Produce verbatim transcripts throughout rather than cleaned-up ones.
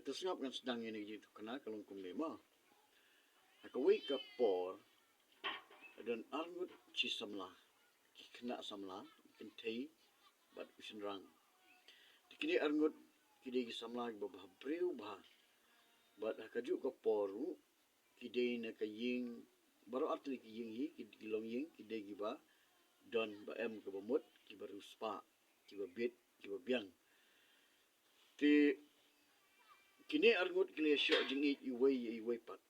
Te sngap ngan sdang ïa kane ka jingïathuhkhana ka long kumne mo. Ha kawei ka por, don arngut shi samla, ki khynnah samla, kynthei bad u shynrang. Te kine arngut ki dei ki samla kiba bhabriew bha. Bad ha kajuh ka por ruh ki dei na ka ïing, baroh artylli ki ïing hi, ki, ki longïing, ki dei kiba don ba em kaba mut, kiba riewspah, kiba bit, kiba biang. Te kine arngut ki la ïashoh jingïeit iwei ïa iwei pat.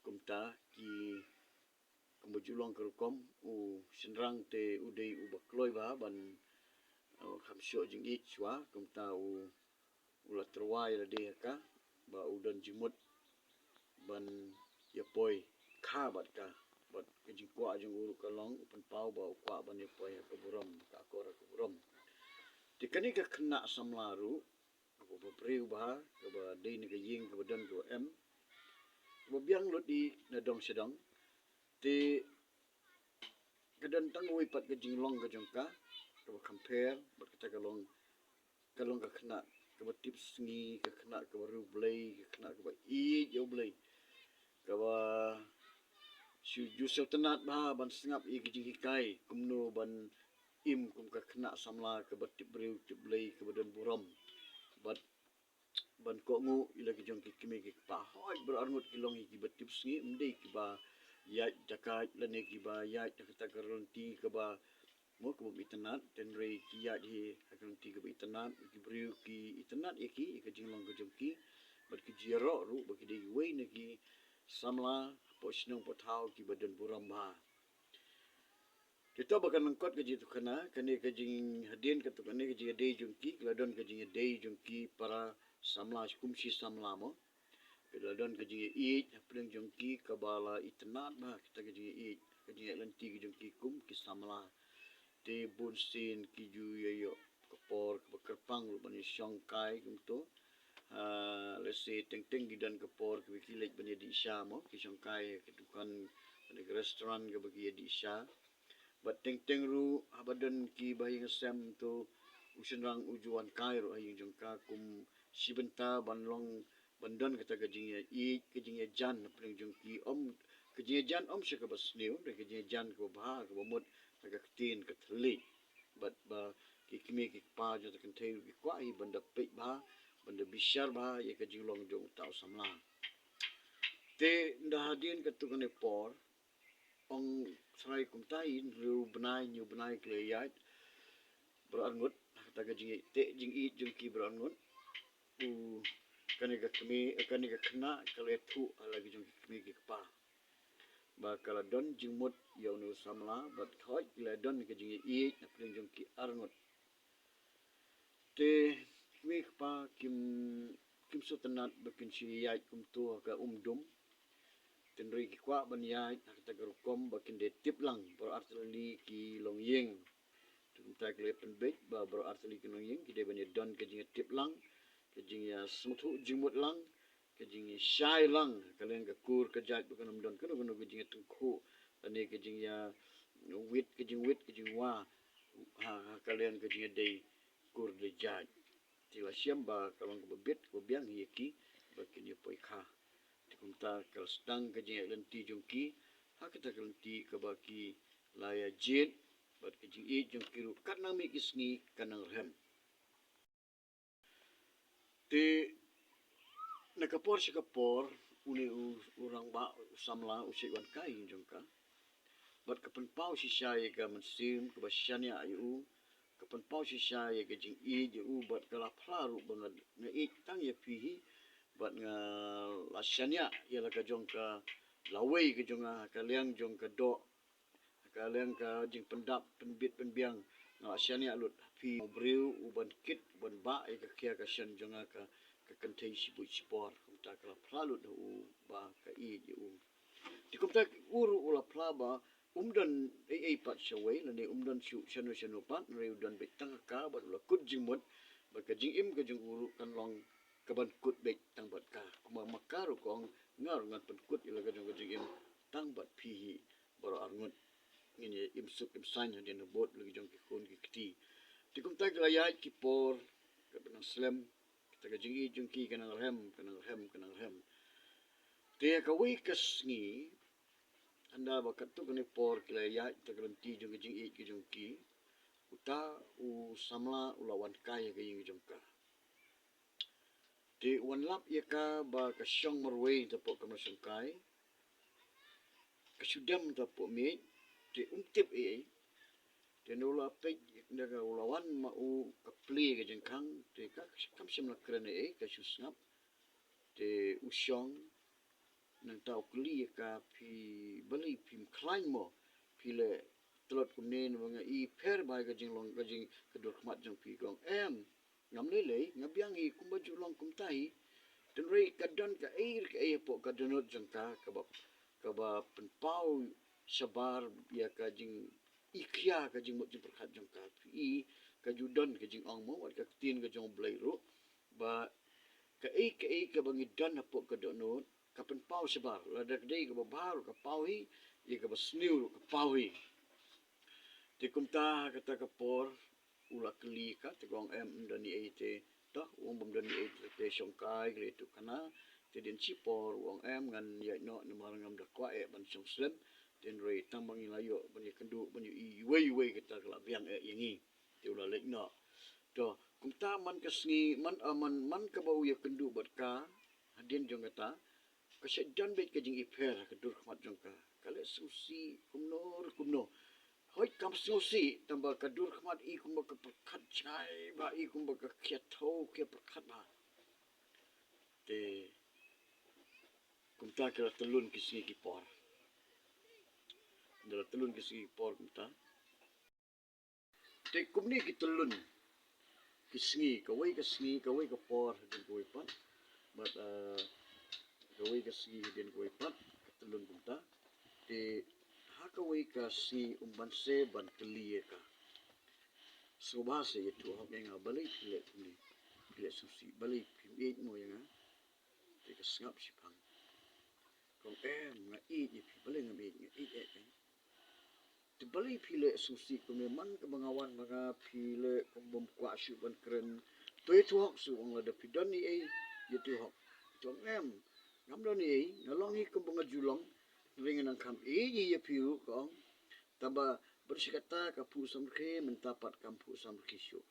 Kumta ki, kumba ju long ka rukom, u shynrang te u dei uba kloi bha ban, uh, kham shoh jingïeit shuwa, kumta u, u la tyrwa ïa lade ha ka, ba u don jingmut ban ïa poi kha bad ka, bad ka jingkwah jong u ruh ka long u pynpaw ba u kwah ban ïa poi ha ka burom, ka akor ha ka burom. Te kane ka khynnah samla ruh, kaba bhabriew bha, kaba dei na ka ïing kaba don kaba em, kaba biang lut hi na dong sha dong. Te ka don tang kawei pat ka jinglong ka jong ka, kaba kham pher bad kata ka long, ka long ka khynnah kaba tip sngi, ka khynnah kaba riewblei, ka khynnah kaba ïeit ïa U Blei, kaba shu ju sngewtynnat bha ban sngap ïa ki jinghikai kumno ban im kum ka khynnah samla kaba tip briew tip Blei kaba don burom. Bad ban kohnguh ïa la ki jong ki kmie ki kpa. Hooid, baroh arngut ki long hi kiba tip sngi, ym dei kiba ïaid dakait lane kiba ïaid da kata ka rlynti kaba, mo, kaba ym itynnad, hynrei ki ïaid hi ha ka rlynti kaba itynnad, ki briew ki itynnad ïa ki, ïa ka jinglong ka jong ki, bad ki ju ïaroh ruh ba ki dei kiwei na ki samla hapoh shnong hapoh thaw kiba don burom bha. Te to ba kan lyngkot ka jingïathuhkhana, kane ka jing, hadien katto katne ka jingïadei jong ki, ka la don ka jingïadei jong ki para samla, kum shi samla mo. Ka la don ka jingïaieit hapdeng jong ki kaba la itynnad bha, kata ka jingïaieit, ka jingïaid lynti ka jong ki kum ki samla. Te bun sien ki ju ïa ïoh ka por kaba kyrpang ruh ban ïa shongkai kumto. Ah, lehse teng teng ki don ka por kaba ki leit ban ïa dih sha mo, ki shongkai ha ka dukan, ha ka restaurant kaba ki ïa dih sha. Bad teng teng ruh haba don kiba ha ïing ha sem to u shynrang u ju wan kai ruh ha ïing jong ka kum shi bynta ban long, ban don kata ka jingïaieit, ka jingïajan hapdeng jong ki, ym ka jingïajan ym sha kaba sniew, hynrei ka jingïajan kaba bha, kaba mut ha ka ktien ka thylliej. Bad ba ki kmie ki kpa jong kata ka kynthei ruh ki kwah hi ban da peit bha, ban da bishar bha ïa ka jinglong jong uta u samla. Te ynda hadien katto katne por, ong trai kumta, hynriew bnai hynñiew bnai ki la ïaid baroh arngut, ha kata ka jingïeit, te jingïeit jong ki baroh arngut. U, kane ka kmie, eh, kane ka khynnah ka la ïathuh ha la ki jong ki kmie ki kpa ba ka la don jingmut ïa une u samla, bad hooid ki la don ka jingïaieit hapdeng jong ki arngut. Te kmie kpa kim, kim sngewtynnat ba kin shu ïaid kumto ha ka um dum. Hynrei ki kwah ban ïaid ha kata ka rukom ba kin da tip lang baroh artylli ki longïing. Te kumta ki la pynbeit ba baroh artylli ki longïing ki dei ban ïa don ka jingïatip lang, ka jingïasngewthuh jingmut lang, ka jingïashai lang ha ka liang ka kur ka jait, ba kan ym don kano kano ka jingïatyngkhuh lane ka jingïawit, ka jingwit ka jingwa ha, ha ka liang ka jingïadei kur dei jait. Te la shem ba ka long kaba bit kaba biang hi ïa ki ba kin ïa poi kha. Te kumta ka la sdang ka jingïaid lynti jong ki ha kata ka lynti kaba ki la ïa jied, bad ka jingïeit jong ki ruh kat nang mih ki sngi ka nang rhem. Te na ka por sha ka por une u, u rangbah, u samla u shait wan kai ha ïing jong ka. Bad ka pynpaw shisha ïa ka mynsiem kaba shaniah ïa u, ka pynpaw shisha ïa ka jingïeit ïa u, bad ka la phla ruh ba nga, nga ïeit tang ïa phi hi, bad nga la shaniah ïa la ka jong ka lawei ka jong nga ha ka liang jong ka doh, ha ka liang ka jingpyndap pynbit pynbiang, nga la shaniah lut ha phi, u briew u ban kit, u ban bah ïa ka khia ka shan jong nga, ka, ka kynthei shibuit shipor. Kumta ka la phla lut ha u ba ka ïeit ïa u. Te kumta u ruh u la phla ba um don ei ei pat shawei, lane um don shuh shano shano pat, hynrei u don beit tang ha ka, bad u la kut jingmut ba ka jingim ka jong u ruh kan long kaban kut beit tang bad ka. Kumba ma ka ruh ka ong, nga ruh ngan pynkut ïa la ka jong ka jingim tang bad phi hi baroh arngut. Ngin ïa im suk im saiñ hadien habud la ki jong ki khun ki kti. Te kumta ki la ïaid ki por, ka ba nang slem, ki Te ka jingïeit jong ki ka nang rhem, ka nang rhem, ka nang rhem. Te kawei ka sngi, hynda ba katto katne por ki la ïaid, te ka lynti jong ka jingïeit ka jong ki, uta u samla u la wan kai ha ka ïing jong ka. Te u wan lap ïa ka ba ka shong marwei hapoh kamra shongkai. Ka shu dem hapoh miej, te um tip ei ei. Te hynda u la peit, hynda ka u la wan ma u ka plie ka jingkhang, te ka kam shym la kren ei ei, ka shu sngap. Te u shong, nangta u kylli ïa ka, phi, balei phim khlaiñ mo? Phi leh tlot kumne, namar nga i pher bha ïa ka jinglong, ka jing, ka dur khmat jong phi. Ka ong em, ngam lei lei, nga biang hi kumba ju long kumta hi. Hynrei ka don kaei kaei hapoh ka dohnud jong ka, kaba, kaba pynpaw shabar ïa ka jingikhia, ka jingmut jingpyrkhat jong ka. Phi i, ka ju don ka jingong mo, wat ka ktien ka jong U Blei ruh, ba kaei kaei kaba ngi don hapoh ka dohnud ka pynpaw shabar, lada ka dei kaba bha ruh ka paw hi, ïa kaba sniew ruh ka paw hi. Te kumta ha kata ka por u la kylli ka, te ka ong em, ym don ei ei. Te to u ong bym don ei ei, te shongkai ka leit tu khana. Te dien shipor u ong em, ngan ïaid noh namar ngam da kwah eh ban shong slem. Te hynrei tang ba ngi la ïoh ban ïakynduh, ban ïohi iwei iwei, kata ka la biang eh ïa ngi. Te u la leit noh. To kumta man ka sngi, man, ah, man, man kaba u ïakynduh bad ka, hadien jong kata, ka shait don beit ka jingipher ha ka dur khmat jong ka. Ka leh sngewsih kumno re kumno. Hooid kam sngewsih, tangba ka dur khmat i kumba ka pyrkhat jngai bha, i kumba ka khia thew, khia pyrkhat bha. Te kumta ki la tyllun ki sngi ki por. Ki la tyllun ki sngi ki por kumta. Te kumne ki tyllun ki sngi, kawei ka sngi, kawei ka por hadien kawei pat. Bad, eh, kawei ka sngi hadien kawei pat, ka tyllun kumta. Te ha kawei ka sngi um banse ban kylli ïa ka. Sngewbha se ïathuh hok ïa nga, balei phi leh kumne? Phi leh sngewsih, balei phim ïeit mo ïa nga? Te ka sngap shiphang. Ka ong em, nga ïeit ïa phi. Balei ngam ïeit? Nga ïeit eh. Te balei phi leh sngewsih kumne? Man kaba nga wan ma nga phi leh kum bym kwah shuh ban kren. To ïathuh hok shuh, ong, lada phi don ei ei ïathuh hok. Te ong em, ngam don ei ei, nga long hi kumba nga ju long. Hynrei nga nang kham ïeit ïa phi ruh, ka ong. Tangba bad shi katta ka phuh samrkhie mynta pat kam phuh samrkhie shuh.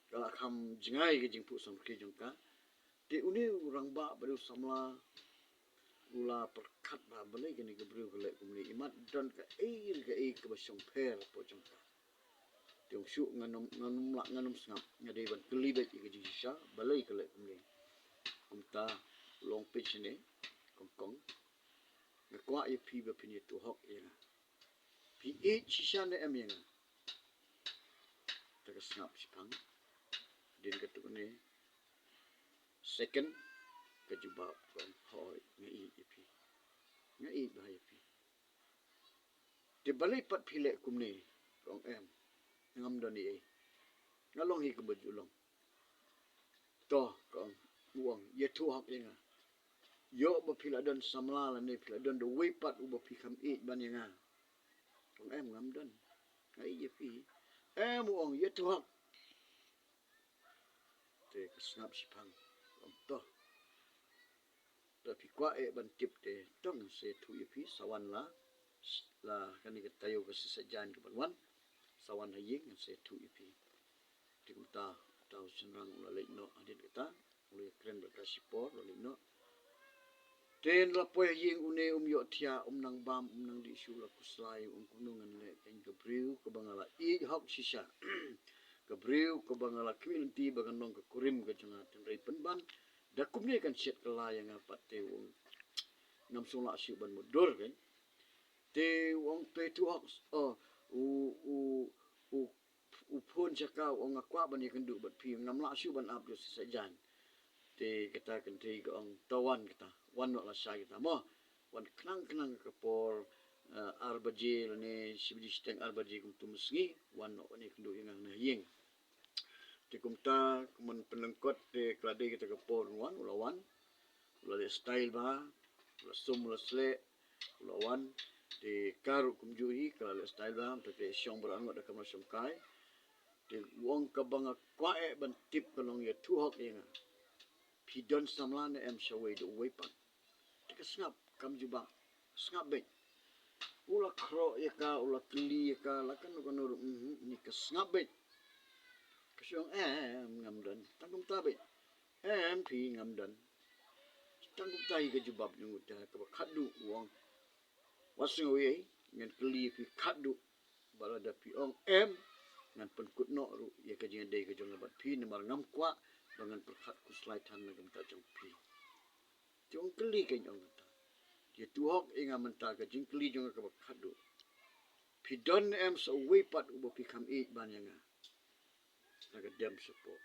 Ka la kham jngai ka jingphuh samrkhie jong ka. Te une u rangbah bad u samla u la pyrkhat ba balei kane ka briew ka leh kumne, imat don kaei re kaei kaba shongpher hapoh jong ka. Te ong shuh, ngan ym, ngan ym lah, ngan ym sngap, nga dei ban kylli beit ïa ka jingshisha balei ka leh kumne. Kumta u la ong peit shane, kong kong, nga kwah ïa phi ba phin ïathuh hok ïa nga. Phi ïeit shisha ne em ïa nga? Te ka sngap shiphang. Hadien katto katne second ka jubab ka ong hooid, nga ïeit ïa phi. Nga ïeit bha ïa phi. Te balei pat phi leh kumne? Ka ong em, ngam don ei ei. Nga long hi kumba ju long. To, ka ong, u ong, ïathuh hok ïa nga. Ïoh ba phi la don samla lane phi la don da uwei pat uba phi kham ïeit ban ïa nga? Ka ong em, ngam don. Nga ïeit ïa phi. Em, u ong, ïathuh hok. Te ka sngap shiphang. Ka ong to, lada phi kwah eh ban tip te to ngan sa ïathuh ïa phi, sa wan la, la kane ka taïew ka shisha jaiñ kaban wan, sa wan ha ïing ngan sa ïathuh ïa phi. Te kumta uta u shynrang u la leit noh hadien kata, u la ïakren bad ka shipor, u la leit noh. Te ynda la poi ha ïing une um ïohthiah, um nang bam, um nang dih shuh, u la khuslai, u ong kumno ngan leh, kane ka briew kaba nga la ïeit hok shisha, ka briew kaba nga la khmih lynti ba kan long ka kurim ka jong nga, hynrei pynban da kumne kan shet kylla ïa nga pat. Te u ong ngam sngewlah shuh ban mutdur kan. Te u ong to ïathuh hok, oh, u, u, u, u phone sha ka, u ong nga kwah ban ïakynduh bad phi, ngam lah shuh ban ap ïa u shisha jaiñ. Te kata ka kynthei ka ong to wan kata, wan noh lashai kata mo. Wan khnang khnang ka por, eh, ar baje lane shi baje shiteng ar baje kumto mynsngi, wan noh wan ïakynduh ïa nga na ïing. Te kumta kumban pynlyngkot te ka la dei kata ka por, wan, u la wan. U la leh style bha, u la sum, u la sleh, u la wan. Te ka ruh kumjuh hi ka la leh style bha, mynta ka shong baroh arngut ha kamra shongkai. Te u ong, kaba nga kwah eh ban tip ka long ïathuh hok ïa nga, phi don samla ne em shawei da uwei pat. Te ka sngap, kam jubab, sngap beit. U la khroh ïa ka, u la kylli ïa ka la kano kano ruh, mhm, ne ka sngap beit. Ka shu ong, em, ngam don. Tang kumta beit. Em, phi ngam don. Tang kumta hi ka jubab jong u. Te ha kaba khatduh u ong, wat sngew ei ei, ngan kylli phi khatduh. Bad lada phi ong em, ngan pynkut noh ruh ïa ka jingïadei ka jong nga bad phi, namar ngam kwah ba ngan pyrkhat khuslai than na ka bynta jong phi. Te u ong, kylli kein, ong kata. Ïathuh hok ïa nga mynta, ka jingkylli jong nga kaba khatduh, phi don ne em sa uwei pat uba phi kham ïeit ban ïa nga? Na ka dem shapoh,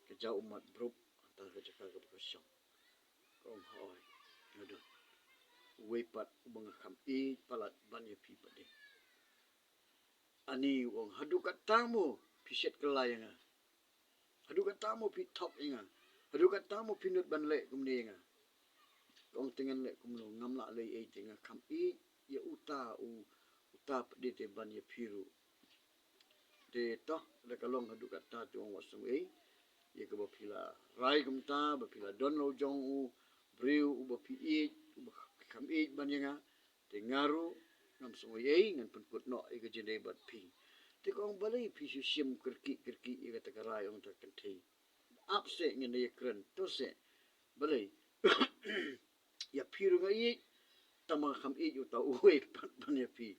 ka jaw ummat bruk hangta ka jaka kaba ka shong. Ka ong, hooid, nga don uwei pat uba nga kham ïeit palat ban ïa phi pat de. Ani, u ong, haduh katta mo phi shet kylla ïa nga? Haduh katta mo phi thok ïa nga? Haduh katta mo phi nud ban leh kumne ïa nga? Ka ong, te ngan leh kumno, ngam lah leh ei ei, te nga kham ïeit ïa uta, u, uta pat de te ban ïa phi ruh. Te to, lada ka long haduh katta, te u ong, wat sngew ei ei, ïa kaba phi la rai kumta, ba phi la don la u jong u briew uba phi ïeit, uba phi kham ïeit ban ïa nga, te nga ruh ngam sngew ei ei, ngan pynkut noh ïa ka jingïadei bad phi. Te ka ong, balei phi shu shim kyrkieh kyrkieh ïa kata ka rai, ong kata ka kynthei. Ap seh, ngin da ïakren, to seh. Balei? Ïa phi ruh nga ïeit, tang ba nga kham ïeit ïa uta uwei pat ban ïa phi.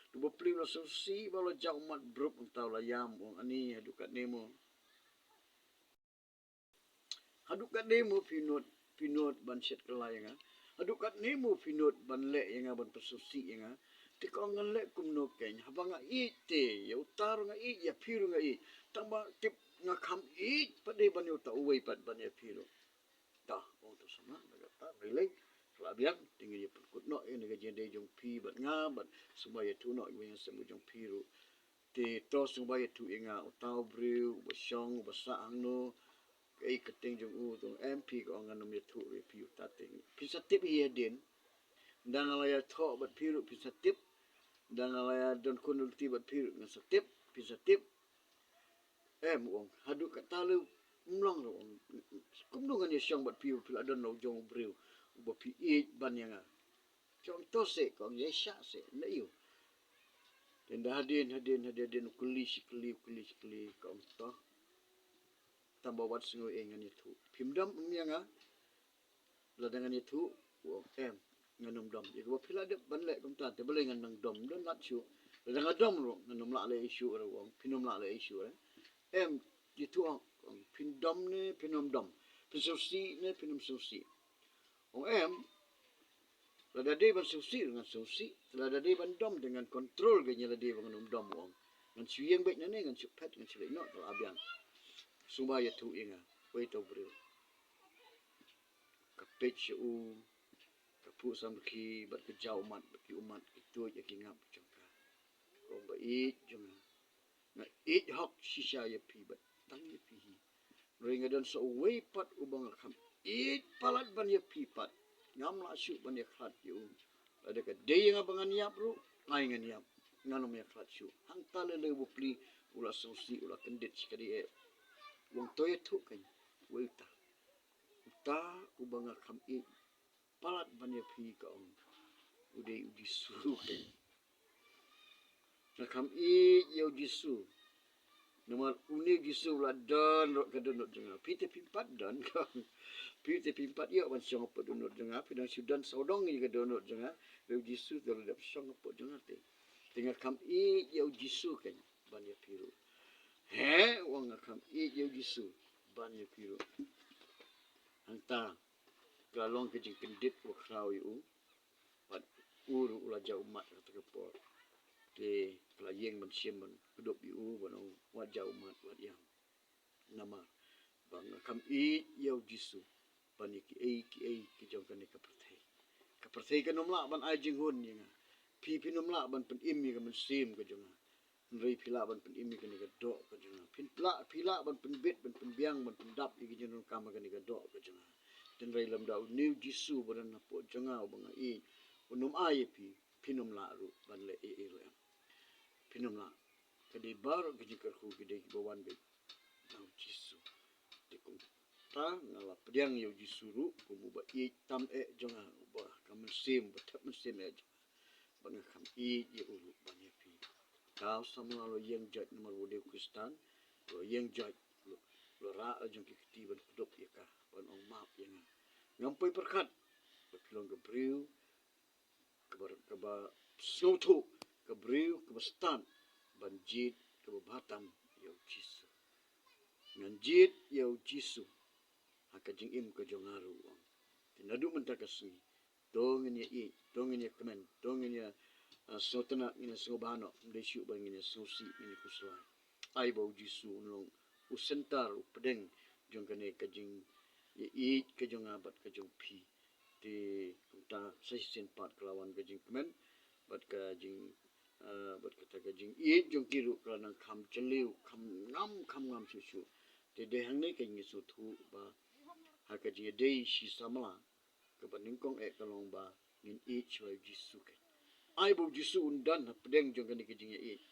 Te u bapli u la sngewsih bad u la jaw ummat bruk, hangta u la ïam, u ong, ani, haduh katne mo? Haduh katne mo phi nud, phi nud ban shet kylla ïa nga? Haduh katne mo phi nud ban leh ïa nga, ban pynsngewsih ïa nga? Te ka ong, ngan leh kumno kein, haba nga ïeit te ïa uta ruh nga ïeit, ïa phi ruh nga ïeit, tang ba tip nga kham ïeit pat de ban ïa uta uwei pat ban ïa phi ruh. Ta, ong, to samla, lada katta, balei, ka la biang, te ngin ïa pynkut noh ïa kane ka jingïadei jong phi bad nga, bad sngewbha ïathuh noh ïa u ïing seng jong phi ruh. Te to sngewbha ïathuh ïa nga, uta u briew uba shong, uba sah hangno, kaei ka kyrteng jong u? Te u ong, em phi, ka ong, ngan ym ïathuh ruh ïa phi uta te. Phin sa tip hi hadien. Ynda nga la ïathoh bad phi ruh phin sa tip. Ynda nga la ïa don khun don lynti bad phi ruh ngan sa tip, phin sa tip. Em, u ong, haduh katta lei ym long ruh, u ong. Kumno ngan ïashong bad phi, phi la don la u jong u briew uba phi ïeit ban ïa nga? Shong to seh, ka ong, ïaishah seh, na ïoh. Te ynda hadien, hadien, hadien, hadien, u kylli shi kylli, u kylli shi kylli, ka ong, to, tang ba wat sngew ei ei, ngan ïathuh. Phim dom ïa nga? Lada ngan ïathuh, u ong, em, ngan ym dom. Ïa kaba phi la dep ban leh kumta, te balei ngan nang dom? Don lad shuh. Lada nga dom ruh ngan ym lah leh ei shuh ruh, u ong, phin ym lah leh ei shuh ruh. Em, ïathuh, u ong, phin dom ne phin ym dom? Phin sngewsih ne phin ym sngewsih? U ong, em, lada dei ban sngewsih ruh ngan sngewsih. Lada dei ban dom te ngan kontrol kein ïa lade ba ngan ym dom, u ong. Ngan shu ïeng beit nangne, ngan shu phet, ngan shu leit noh, te la biang. Sngewbha ïathuh ïa nga, uei uta u briew. Ka peit sha u, ka phuh samrkhie bad ka jaw ummat bad ki ummat ki tuid ïa ki ngap jong ka. Ko ba ïeit jong nga, nga ïeit hok shisha ïa phi bad tang ïa phi hi. Hynrei nga don sa uwei pat uba nga kham ïeit palat ban ïa phi pat. Ngam lah shuh ban ïakhlad ïa u. Lada ka dei ïa nga ba ngan ïap ruh, ai ngan ïap. Ngan ym ïakhlad shuh. Hangta lei lei u bapli u la sngewsih, u la kyndit shikatdei eh. U ong, to ïathuh kein, uei uta? Uta uba nga kham ïeit palat ban ïa phi, ka ong, u dei u Jisu kein. Nga kham ïeit ïa u Jisu. Namar une u Jisu u la don ruh ha ka dohnud jong nga. Phi te phim pat don, ka ong. Phi te phim pat ïoh ban shong hapoh dohnud jong nga. Phi dang shu don sawdong ïa ka dohnud jong nga. Hynrei u Jisu te u la dep shong hapoh jong nga te. Te nga kham ïeit ïa u Jisu kein ban ïa phi ruh. He, u ong, nga kham ïeit ïa u Jisu ban ïa phi ruh. Hangta ka la long ka jingkyndit kaba khraw ïa u. Bad u ruh u la jaw ummat ha kata ka por. Te ka la ïeng ban shim ban kdup ïa u ban ong, wat jaw ummat, wat ïam. Namar ba nga kham ïeit ïa u Jisu ban ïa kiei kiei ki jong kane ka pyrthei. Ka pyrthei kan ym lah ban ai jinghun ïa nga. Phi phin ym lah ban pynim ïa ka mynsiem ka jong nga. Hynrei phi lah ban pynim ïa kane ka doh ka jong nga. Phi lah, phi lah ban pynbit, ban pynbiang, ban pyndap ïa ki jingdonkam ha kane ka doh ka jong nga. Hynrei lymda une u Jisu ba don hapoh jong nga uba nga ïeit un ym ai ïa phi, phin ym lah ruh ban leh ei ei ruh em. Phin ym lah. Te Ka dei baroh ka jingkyrkhu ki dei kiba wan beit na u Jisu. Te kumta nga la pdiang ïa u Jisu ruh kum uba ïeit tam eh jong nga, uba ka mynsiem, uba thep mynsiem eh jong nga. Ba nga kham ïeit ïa u ruh ban ïa phi. Ka u samla la ïeng jait namar u dei u Khristan, la ïeng jait, la, la rah la jong ki kti ban kdup ïa ka, ban ong map ïa nga. Ngam poi pyrkhat ba phi long ka briew kaba, kaba sngewthuh, ka briew kaba stad ban jied kaba bha tam ïa u Jisu. Ngan jied ïa u Jisu ha ka jingim ka jong nga ruh, u ong. Te naduh mynta ka sngi to ngin ïa ïeit, to ngin ïa kmen, to ngin ïa, ah, sngewtynnad, ngin ïa sngewbha noh, ym dei shuh ba ngin ïa sngewsih, ngin ïa khuslai. Ai ba u Jisu un long u center, u pdeng jong kane ka jingïaieit ka jong nga bad ka jong phi. Te kumta sa shisien pat ka la wan ka jingkmen bad ka jing, ah, bad kata ka jingïeit jong ki ruh ka la nang kham jylliew, kham ngam, kham ngam shuh shuh. Te dei hangne ka jingïasngewthuh ba ha ka jingïadei shi samla, kaba nyngkong eh ka long ba ngin ïeit shuwa ïa u Jisu keiñ. Ai ba u Jisu un don ha pdeng jong kane ka jingïaieit.